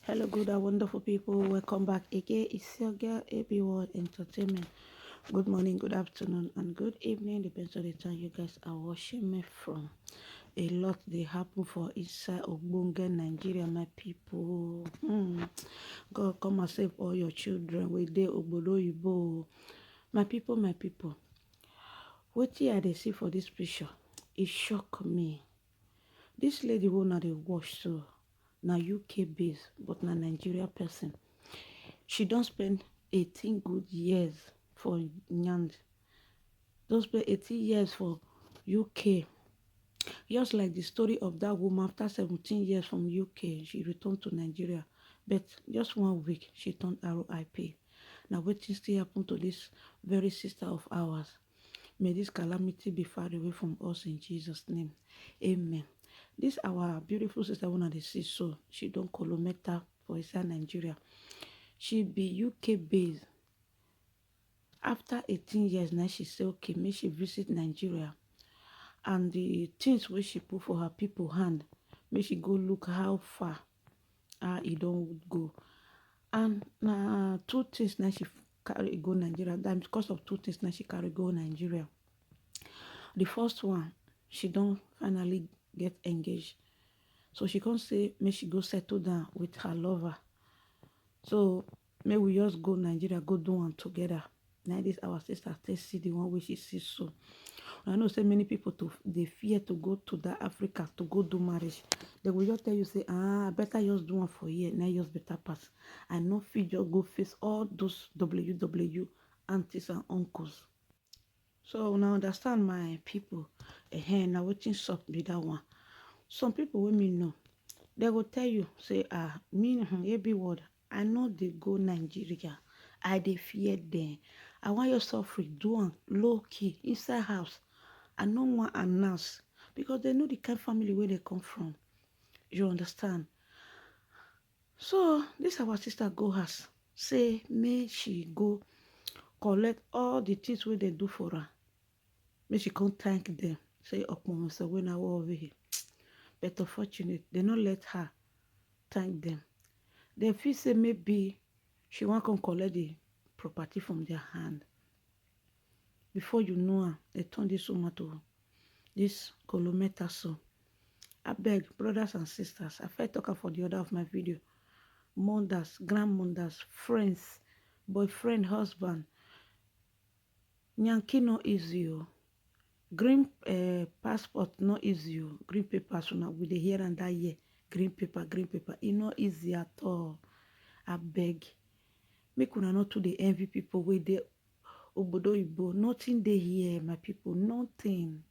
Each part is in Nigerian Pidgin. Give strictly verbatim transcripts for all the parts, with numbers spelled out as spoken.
Hello, good and wonderful people. Welcome back again. It's your girl A B World Entertainment. Good morning, good afternoon, and good evening, depends on the time you guys are watching me from. A lot dey happen for inside ogbonge Nigeria, my people. Hmm. God come and save all your children wey dey obodo oyibo. My people, my people, wetin I dey see for this picture, e shock me. This lady wey una dey watch so, na U K base, but na Nigeria person. She don spend eighteen good years for Nyand. Don spend eighteen years for U K. Just like the story of that woman, after seventeen years from U K, she returned to Nigeria. But just one week, she turned R I P. Now, wetin still happen to this very sister of ours? May this calamity be far away from us in Jesus' name. Amen. This our beautiful sister, una dey see so, she don kolometa for inside Nigeria. She be U K base. After eighteen years, now she say, okay, make she visit Nigeria. And the things wey she put for her people hand, make she go look how far, how e don go. And na two things now she carry go Nigeria. That because of two things now she carry go Nigeria. The first one, she don finally get engaged. So she come say make she go settle down with her lover. So make we just go Nigeria, go do am together. Now this our sister take see the one wey she see so. I know say many people to dey fear to go to that Africa to go do marriage. They will just tell you say, ah, better just do one for here, now just better pass. I no fit just go face all those W W aunties and uncles. So una understand, my people. Ehen, na wetin sup be that one. Some people wey me know, they go tell you say, ah, me, hmm, A B World, I no dey go Nigeria. I dey fear them. I want your suffering, do am low key, inside house. I no wan announce because they know the kind family where they come from. You understand? So this our sister go house, say make she go collect all the things wey they do for her. Make she come thank them. Say, "Okpomọsọ wey na wa over here." But unfortunate, they no let her thank them. They feel say maybe she wan come collect the property from their hand. Before you know am, they turn this woman to this kolometa so. Abeg, brothers and sisters, I fit talk am for the order of my video. Mothers, grandmothers, friends, boyfriend, husband, Yankee no easy o. Green, eh, passport no easy o. Green papers, una, we dey hear am that year. Green paper, green paper. E no easy at all. Abeg, make una no too dey envy people wey dey obodo oyibo. Nothing dey here, my people. Nothing.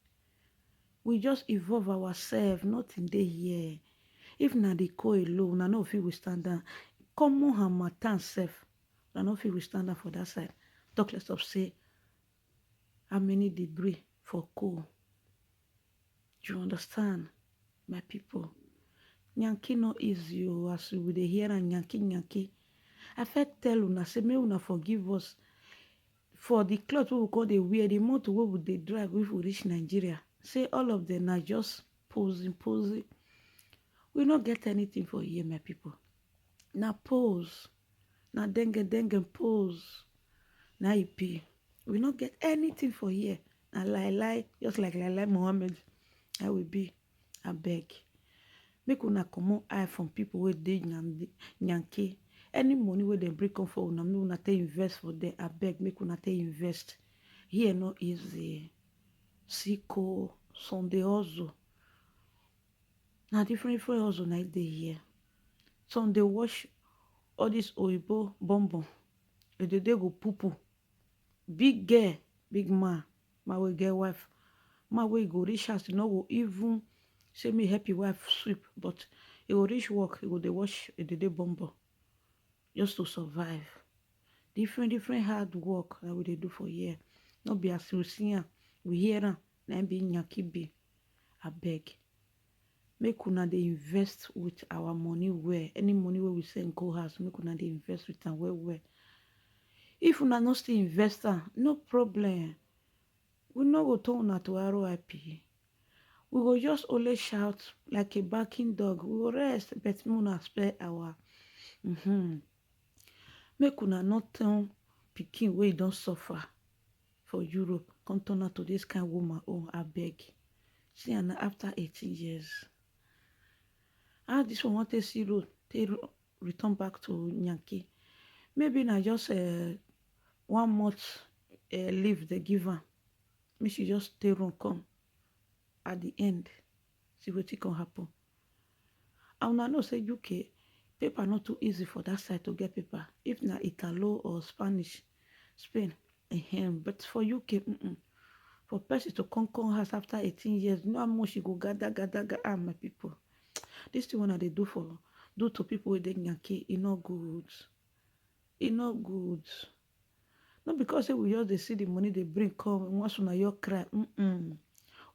We just evolve ourselves. Nothing dey here. If na the cold alone, una no fit withstand am. Common harmattan sef, una no fit withstand am for that side. Talk less of say how many degree for cold. You understand, my people? Yankee no easy o, as we dey hear am, Yankee, Yankee. I fit tell una say make una forgive us for the cloth wey we come dey wear, the motor wey we dey drag if we reach Nigeria. Say all of them na just posing, posing. We no get anything for here, my people. Na pose, na dengue, dengue pose. Na e be. We no get anything for here. Na lie lie, just like lie lie Mohammed. I will be. Abeg, make una comot eye from people wey dey Yan-, Yankee. Any money wey dem bring come for una, make una take invest for there. Abeg, make una take invest. Here no easy. Siko, some dey hustle. Na different different hustle na dey here. Some dey wash all this oyibo bonbon. They dey go poo poo. Big girl, big man, man wey get wife, man wey go reach house, e no go even say me help your wife sweep, but e go reach work, e go dey wash, e dey dey bonbon just to survive. Different different hard work that we dey do for here. No be as we see am, we hear am, na im be Yankee be. Abeg, make una dey invest with our money well. Any money wey we send go house, make una dey invest with am well well. If una no still invest am, no problem. We no go turn una to R I P. We go just only shout like a barking dog. We go rest, but make una spare our Mm-hmm. Make una not turn pikin wey don suffer for Europe come turn out to this kind woman own, abeg. See, and after eighteen years, how this one want to see road take return back to Yankee? Maybe na just uh, one month uh, leave they give her. Make she just stay room come at the end. See what it can happen. I wanna know say U K paper not too easy for that side to get paper. If na Italo or Spanish, Spain, ahem. But for U K, mm-mm. For person to come come house after eighteen years, you know how much you go gather, gather, gather. Ah, my people, this thing when they do for do to people with the Yankee, it not good. It not good. Not because say we just dey see the money they bring come once una your cry. Mm-mm.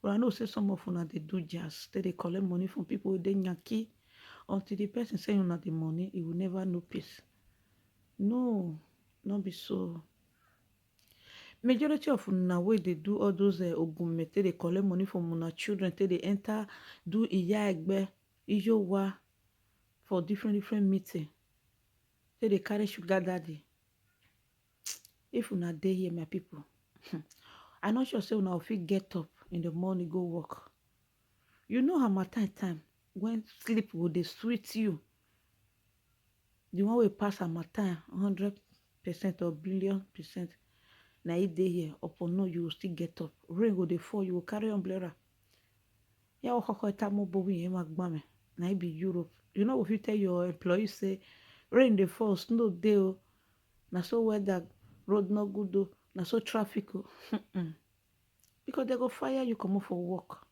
But I know say some of una they do just they, they collect money from people with the Yankee until the person say una the money, he will never know peace. No, not be so. Majority of una wey dey do all those uh, ogunme take dey collect money from una children, take dey enter do iya egbe, iyowa for different different meeting, take dey carry sugar daddy. If una dey here, my people, I not sure say una fit get up in the morning go work. You know how much time time when sleep go dey sweet you. The one wey pass harmattan hundred percent or billion percent, na e dey here. Upon no, you go still get up. Rain go dey fall, you go carry umbrella. Ya okoko eta mo bo wi ma gba me. Na e be Europe. You know if you tell your employee say rain dey fall, snow dey o, na so weather, road no good o, na so traffic o. Because they go fire you comot for work.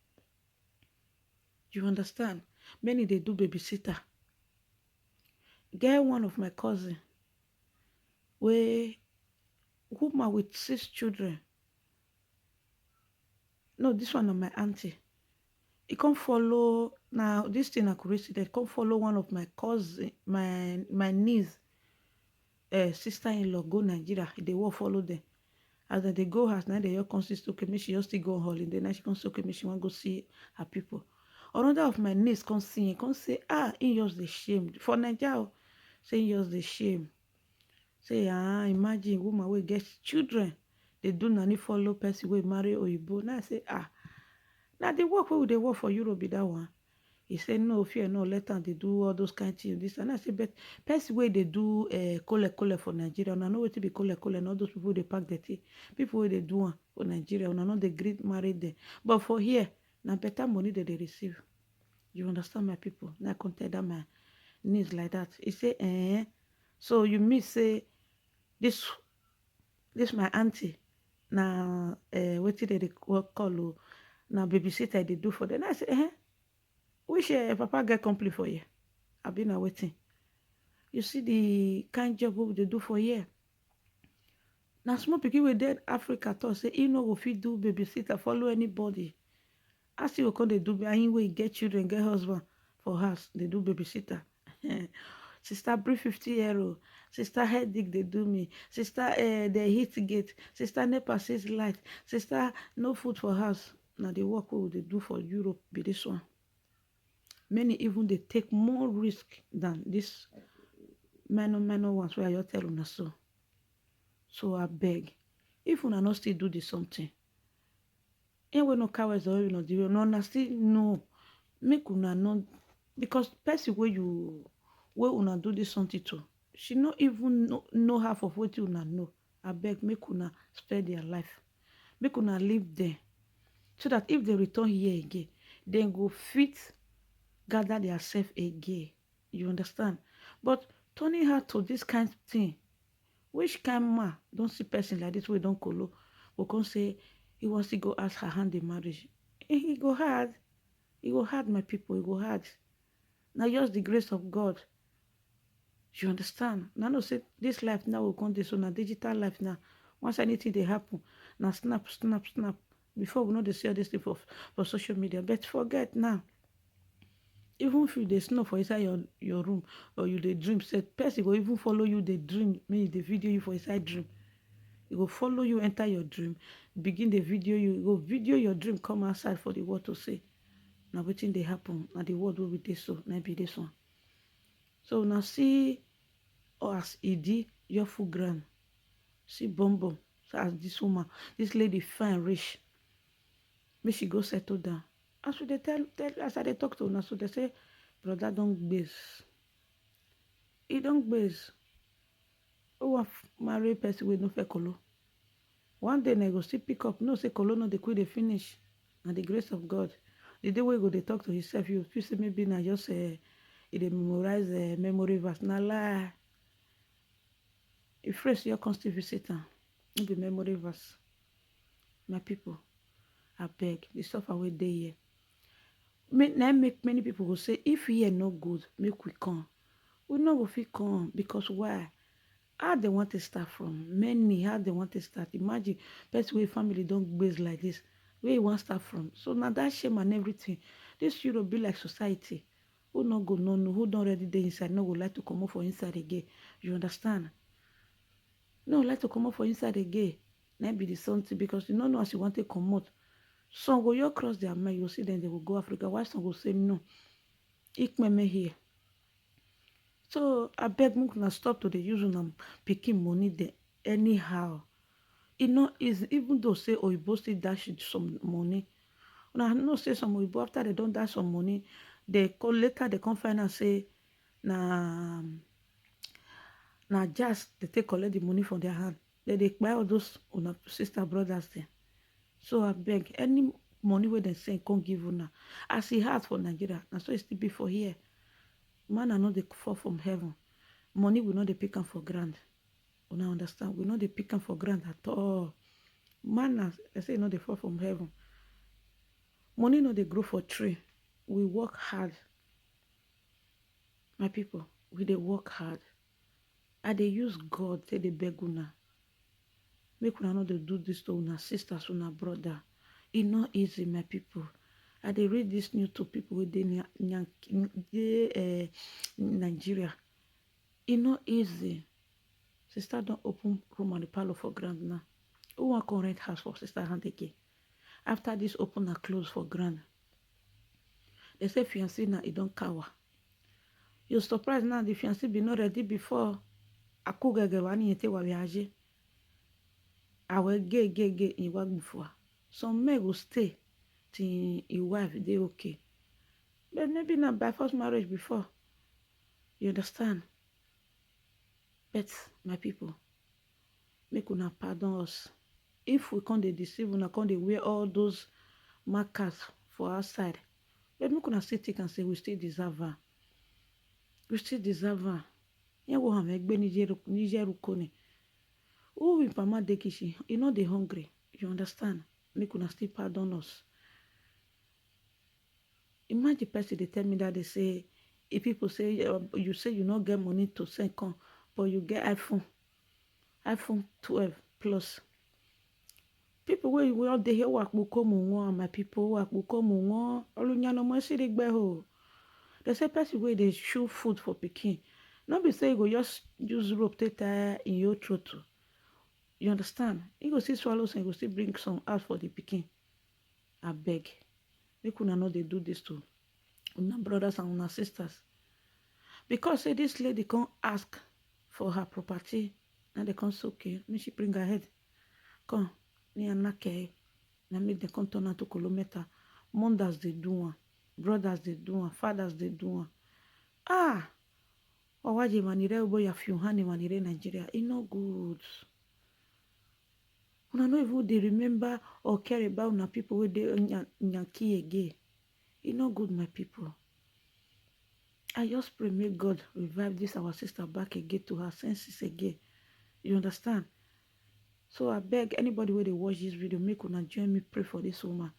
You understand? Many they do babysitter. Get one of my cousin, where woman with six children. No, this one na my auntie. He come follow now. This thing na coincidence. Come follow one of my cousin, my my niece, uh, sister-in-law go Nigeria. They will follow them. As they go house now, they all come see okay, make she just still go on holiday. Now she come say okay, make she want go see her people. Another of my niece come see him, come say ah, he just the shame for Nigeria. Say he just the shame. Say ah, imagine woman wey get children, they do nanny follow person wey marry oyibo. Now I say ah, now the work wey we dey work for Europe be that one. He say no, fear no, let am dey do all those kind things. This and I say but person wey dey do uh, kole kole for Nigeria, una know wetin be kole kole na all those people dey pack dirty, people wey dey do am for Nigeria, una no dey gree marry them. But for here, na better money dem dey receive. You understand, my people? Na I come tell that my niece like that. He say eh, so you mean say this this my auntie na uh, wetin dem dey call o, na babysitter dey do for them. I say eh, which uh, papa get company for here? Abi na wetin? You see the kind job wey we dey do for here. Na small pikin wey dey Africa talk say he no go fit do babysitter, follow anybody. As he go come dey do, and him wey get children, get husband for house, dey do babysitter. Sister, bring fifty euro. Sister, headache dey do me. Sister, uh, the heat gate. Sister, nepa seize light. Sister, no food for house. Na the work wey we dey do for Europe be this one. Many even dey take more risk than this minor minor ones wey I just tell una so. So abeg, if una no still do the something, anyway, no cowards or no the no una still no make una no, because person wey you wey una do this something to, she no even know, know half of wetin una know. Abeg, make una spare their life, make una leave them, so that if they return here again, dem go fit gather their self again. You understand? But turning her to this kind thing, which kind man don see person like this wey don kolo go come say he wan still go ask her hand in marriage? Eh, e go hard. E go hard, my people. E go hard. Na just the grace of God. You understand? Na know say this life now we come dey so na digital life now. Once anything dey happen, na snap, snap, snap. Before we no dey see all this thing for for social media, but forget now. Even if you dey snore for inside your your room or you dey dream, say person go even follow you dey dream, make e dey video you for inside dream. E go follow you enter your dream, begin dey video you, e go video your dream come outside for the world to see. Na wetin dey happen, na the world wey we dey so, na be this one. So una see or as e dey your full ground. See bum bum. So as this woman, this lady fine reach, make she go settle down. As we dey tell, tell as I dey talk to una, so they say brother don gbase. E don gbase. Who wan marry person wey no fair kolo? One day na go still pick up. Know say kolo no dey quick dey finish. Na the grace of God. The day wey go dey talk to himself, you feel say maybe na just uh, e dey memorize uh, memory verse. Na lie. If fresh your come still visit am, no be memory verse. My people, abeg, the suffer wey dey here. Make, na make many people go say, if here no good, make we come. We no go fit come because why? How they want to start from? Many, how they want to start? Imagine person wey family don gbase like this. Where you wan start from? So na that shame and everything. This Europe be like society. Who no go no no? Who don already dey inside? No go like to comot for inside again. You understand? No like to comot for inside again. Na be the something because you no know as you want to comot. Some go your cross their mind. You see them, they will go Africa. Why some go say no? Ikmeme here. So I beg make una stop to dey use una pikin money dey anyhow. E no easy, even though say oyibo still dash you some money. Una know say some oyibo, after they don dash some money, they call later, they come find out say na na jazz dey take collect the money from their hand. They dey kpai all those una sister brothers dem. So I beg, any money wey dem send come give una, as e hard for Nigeria, na so e still be for here. Manna no dey fall from heaven. Money we no dey pick am for ground. Una understand? We no dey pick am for ground at all. Manna, I say, e no dey fall from heaven. Money no dey grow for tree. We work hard. My people, we dey work hard. I dey use God take dey beg una. Make una no dey do this to una sisters, una brother. E no easy, my people. I dey read this news to people wey dey Nya- Nya- dey eh, Nigeria. E no easy. Sister don open room and the parlor for ground now. Who wan come rent house for sister hand again? After this open and close for ground, they say fiancé now e don cower. You surprise now, the fiancé be not ready before. Akugege wa ni yete wa viaje. Awe ge ge ge in wa before. Some men go stay till his wife dey okay. But maybe not by first marriage before. You understand? But my people, make una pardon us. If we come dey deceive una, come dey wear all those markers for outside, but make una still think and say we still deserve am. We still deserve am. Yẹn wo àwọn ẹgbẹ́ níjẹ́rú kò ní. Who will pama dey kitchen? E no dey hungry. You understand? Make una still pardon us. Imagine person dey tell me that they say, if people say uh, you say you no get money to send come, but you get iPhone, iPhone twelve plus. People wey we all dey here wakpo come on, my people wakpo come on. Olunyano mo siri gbe ho. They say person wey dey chew food for pikin, no be say you go just use rope take tie in your throat. You understand? You go still swallow some, you go still bring some out for the pikin. Abeg, make una no dey do this to una brothers and una sisters. Because say this lady come ask for her property, and they come say okay, make she bring her head. Come, me and Nake, na make dem come turn am to kilometer. Mothers dey do am, brothers dey do am, fathers dey do am. Ah, owaje manire obo ya fiuhani manire Nigeria. E no good. Una no even dey remember or care about una people wey dey Nya- Yankee again. E no good, my people. I just pray make God revive this our sister back again to her senses again. You understand? So I beg anybody wey dey watch this video, make una join me pray for this woman.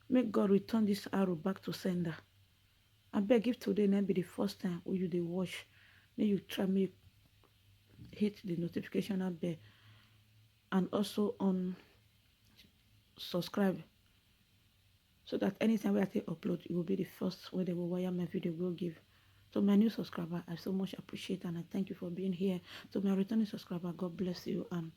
Make God return this arrow back to sender. I beg, if today na be the first time wey you dey watch, make you try make hit the notification bell and also on subscribe, so that anytime wey I take upload, you will be the first wey they will wire my video go give. To my new subscriber, I so much appreciate and I thank you for being here. To my returning subscriber, God bless you and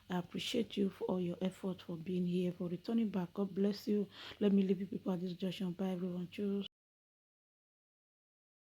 I appreciate you for all your effort for being here, for returning back. God bless you. Let me leave you people at this junction. Bye, everyone. Cheers.